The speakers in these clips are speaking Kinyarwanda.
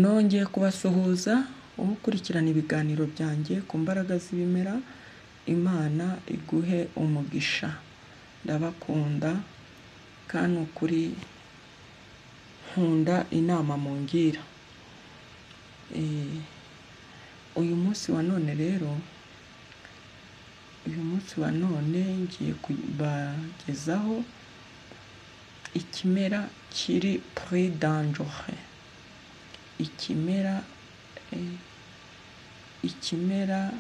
Nongeye kubasuhuza ukurikirana ibiganiro byanjye ku mbaraga z'ibimera, Imana iguhe umugisha. Ndabakunda kandi ukuri nkunda inama mungira. Uyu munsi wa none rero, uyu munsi wa none ngiye kubagezaho ikimera kiri très dangereux. Ikimera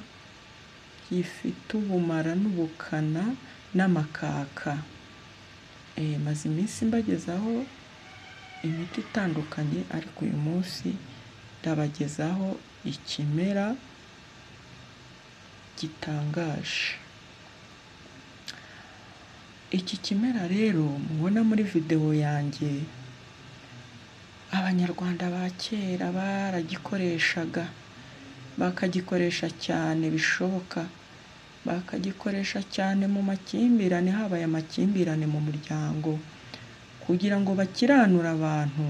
gifite ubumara n'ubukana n'amakaka. Maze iminsi mbagezaho imiti itandukanye, ariko uyu munsi ndabagezaho ikimera gitangaje. Iki kimera rero mubona muri videwo yanjye, Abanyarwanda ba kera baragikoreshaga, bakagikoresha cyane bishoboka, bakagikoresha cyane mu makimbirane, habaye amakimbirane mu muryango, kugira ngo bakiranure abantu,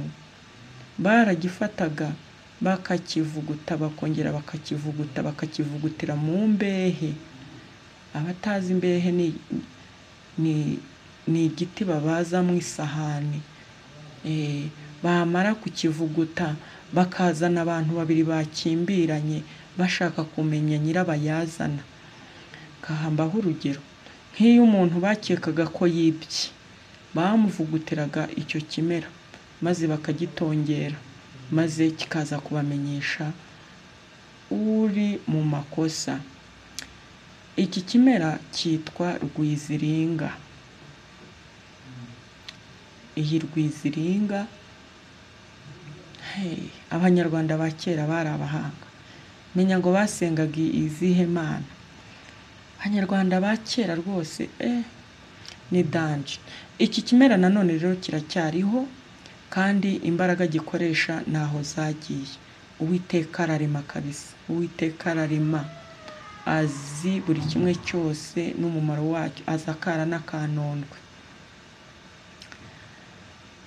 baragifataga bakakivuguta, bakongera bakakivuguta, bakakivugutira mu mbehe. Abatazi imbehe ni igiti babazamo isahani. Bamara kukivuguta bakazana abantu babiri bakimbiranye bashaka kumenya nyirabayazana. Kahambaho urugero, nk'iyo umuntu bakekaga ko yibye, bamuvugutiraga icyo kimera maze bakagitongera, maze kikaza kubamenyesha uri mu makosa. Iki kimera cyitwa rwiziringa. Iyi rwiziringa, Abanyarwanda ba kera bari abahanga, menya ngo basengaga izihe mana. Abanyarwanda ba kera rwose ni danje. Iki kimera nanone rero kiracyariho, kandi imbaraga gikoresha ntaho zagiye. Uwiteka ararema kabisa, Uwiteka ararema, azi buri kimwe cyose n'umumaro wacyo, azi akara n'akanondwe.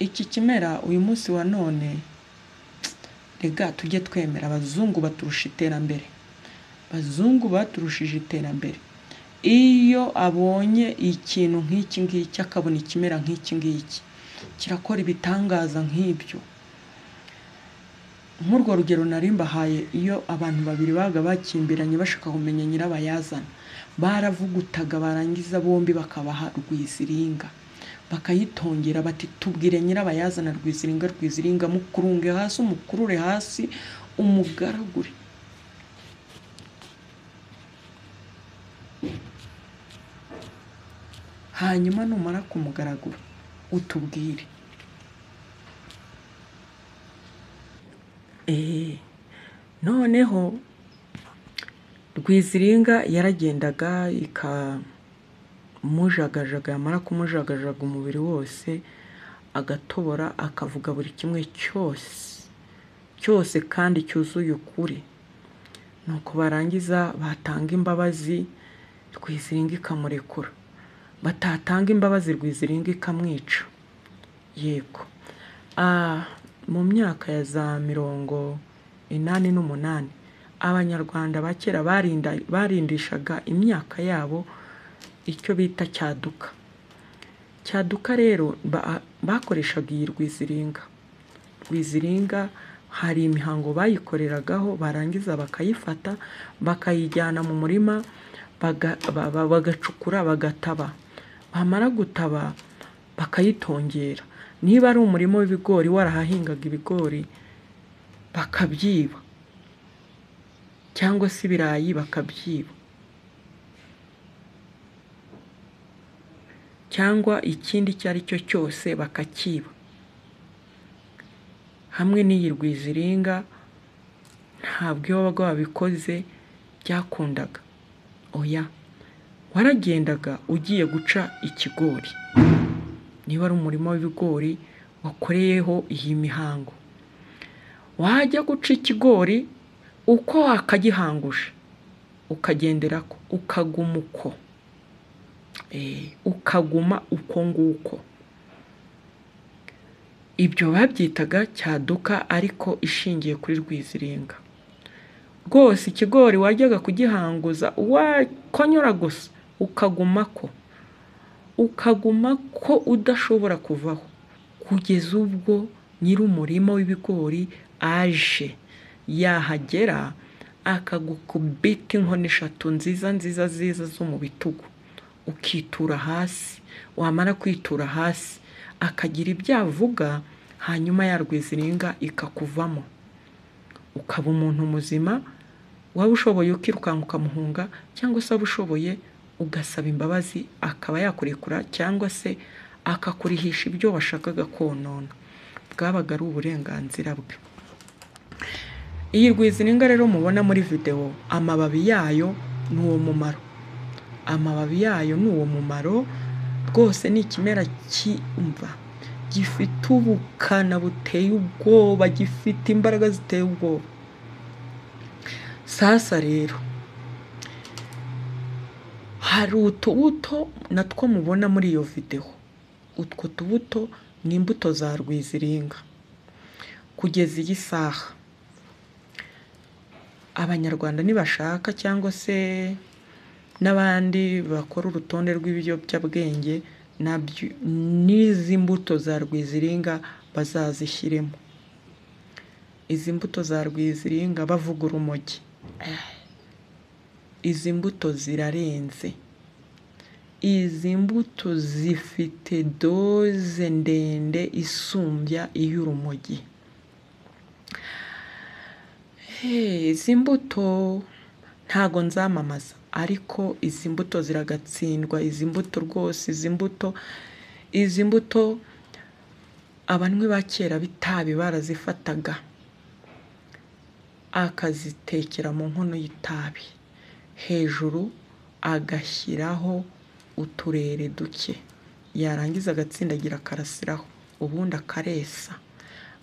Iki kimera uyu munsi wa none, rega tujye twemera, abazungu baturusha iterambere, abazungu baturushije iterambere. Iyo abonye ikintu nk'iki ngiki, akabona ikimera nk'iki ngiki kirakora ibitangaza nk'ibyo. Nk'urwo rugero nari mbahaye, iyo abantu babiri babaga bakimbiranye bashaka kumenya nyirabayazana, baravugutaga, barangiza bombi bakabaha rwiziringa, bakayitongera bati tubwire nyirabayazana rwiziringa, rwiziringa, mukurunge hasi, umukurure hasi, umugaragure. Hanyuma numara kumugaragura utubwire. Noneho rwiziringa yaragendaga ikamujagajaga, yamara kumujagajaga umubiri wose agatobora, akavuga buri kimwe cyose cyose kandi cyuzuye ukuri. Nuko barangiza batanga imbabazi, rwiziringa ikamurekura, batatanga imbabazi rwiziringa ikamwica. Yego, mu myaka ya za 88 Abanyarwanda ba kera barindishaga imyaka yabo icyo bita cyaduka. Cyaduka rero bakoreshaga iyi rwiziringa. Rwiziringa hari imihango bayikoreragaho, barangiza bakayifata bakayijyana mu murima, bagacukura, bagataba, bamara gutaba bakayitongera. Niba ari umurima w'ibigori warahahingaga ibigori bakabyiba, cyangwa se ibirayi bakabyiba, cyangwa ikindi icyo ari cyo cyose bakakiba. Hamwe n'iyi rwiziringa ntabwo iyo wabaga wabikoze byakundaga. Oya, waragendaga ugiye guca ikigori, niba ari umurima w'ibigori wakoreyeho iyi mihango, wajya guca ikigori uko wakagihanguje ukagendera ko, ukaguma uko, ukaguma uko nguko. Ibyo babyitaga cyaduka ariko ishingiye kuri rwiziringa. Rwose ikigori wajyaga kugihanguza wakonyora gusa ukagumako, ukagumako udashobora kuvaho, kugeza ubwo nyir'umurima w'ibigori aje, yahagera akagukubita inkoni eshatu nziza nziza nziza zo mu bitugu, ukitura hasi, wamara kwitura hasi akagira ibyo avuga, hanyuma ya rwiziringa ikakuvamo, ukaba umuntu muzima. Waba ushoboye ukirukanka ukamuhunga, cyangwa se waba ushoboye ugasaba imbabazi akaba yakurekura, cyangwa se akakurihisha ibyo washakaga konona. Bwabaga ari uburenganzira bwe. Iyi rwiziringa rero mubona muri videwo, amababi yayo ni uwo mumaro, amababi yayo ni uwo mumaro rwose. Ni ikimera cyumva gifite ubukana buteye ubwoba, gifite imbaraga ziteye ubwoba. Sasa rero hari utubuto natwo mubona muri iyo videwo, utwo tubuto ni imbuto za rwiziringa. Kugeza iyi saha Abanyarwanda nibashaka, cyangwa se n'abandi bakora urutonde rw'ibiyobyabwenge, nabyo n'izi mbuto za rwiziringa bazazishyiremo. Izi mbuto za rwiziringa bavuga urumogi, izi mbuto zirarenze, izi mbuto zifite doze ndende isumbya iy'urumogi. Izi mbuto ntago nzamamaza, ariko izi mbuto ziragatsindwa. Izi mbuto rwose, izi mbuto abanywi ba kera b'itabi barazifataga, akazitekera mu nkono y'itabi, hejuru agashyiraho uturere duke, yarangiza agatsindagira akarasiraho, ubundi akaresa,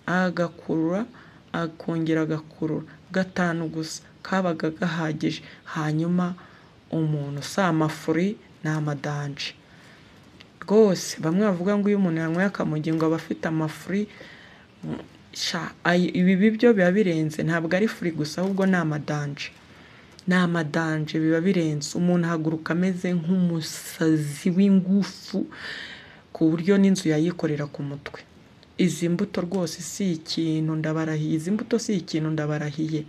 agakurura, akongera agakurura, gatanu gusa kabaga gahagije. Hanyuma umuntu si amafuri ni amadanje rwose. Bamwe bavuga ngo iyo umuntu yanyweye akamogi ngo aba afite amafuri, ibi byo biba birenze, ntabwo ari furi gusa ahubwo ni amadanje, ni amadanje biba birenze. Umuntu ahaguruka ameze nk'umusazi w'ingufu, ku buryo n'inzu yayikorera ku mutwe. Izi mbuto rwose si ikintu ndabarahiye, izi mbuto si ikintu ndabarahiye.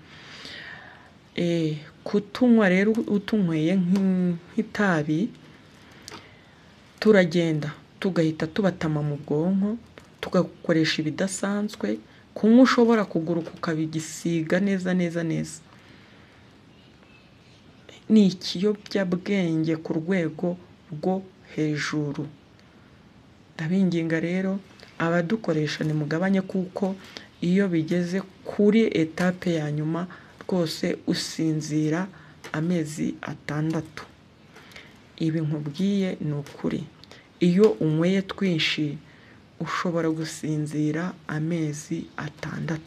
Kutunywa rero utunyweye nk'itabi, turagenda tugahita tubatama mu bwonko, tugakoresha ibidasanzwe. Kunywa ushobora kuguruka ukabigisiga neza neza neza. Ni ikiyobyabwenge ku rwego rwo hejuru. Ndabinginga rero abadukoresha nimugabanye, kuko iyo bigeze kuri etape ya nyuma rwose usinzira amezi 6. Ibi nkubwiye ni ukuri, iyo unyweye twinshi ushobora gusinzira amezi 6.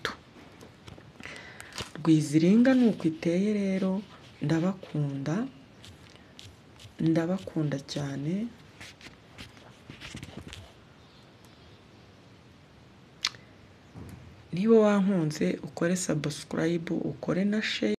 Rwiziringa ni uko iteye rero. Ndabakunda, ndabakunda cyane. Niba wankunze ukore subscribe, ukore na share.